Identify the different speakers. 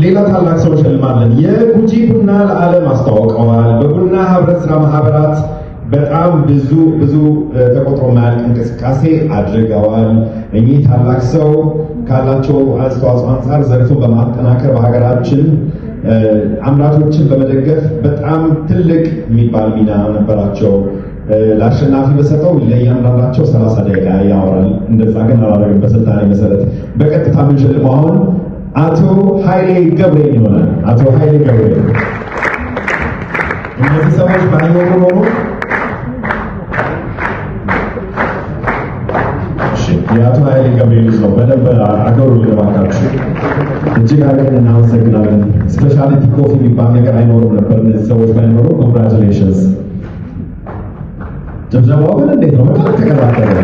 Speaker 1: ሌላ ታላቅ ሰው እንሸልማለን። የጉጂ ቡና ለዓለም አስተዋውቀዋል። በቡና ህብረት ስራ ማህበራት በጣም ብዙ ብዙ ተቆጥሮ የማያልቅ እንቅስቃሴ አድርገዋል። እኚህ ታላቅ ሰው ካላቸው አስተዋጽኦ አንጻር ዘርፉን በማጠናከር በሀገራችን አምራቾችን በመደገፍ በጣም ትልቅ የሚባል ሚና ነበራቸው። ለአሸናፊ በሰጠው ለእያንዳንዳቸው 30 ደቂቃ ያወራል። እንደዛ ግን አላደረግም። በስልጣኔ መሰረት በቀጥታ የምንሸልመው አሁን አቶ ኃይሌ ገብሬን ይሆናል። አቶ ኃይሌ ገብሬ፣ እነዚህ ሰዎች ባይኖሩ ኖሮ። የአቶ ኃይሌ ገብሬ ልጅ ነው። በደንብ አገሩ ልባካችሁ። እጅግ አድርገን እናመሰግናለን። Specialty coffee የሚባል ነገር አይኖርም ነበር እነዚህ ሰዎች ባይኖሩ። Congratulations። ጭብጨባው ግን እንዴት ነው? በጣም ተቀላቀለ።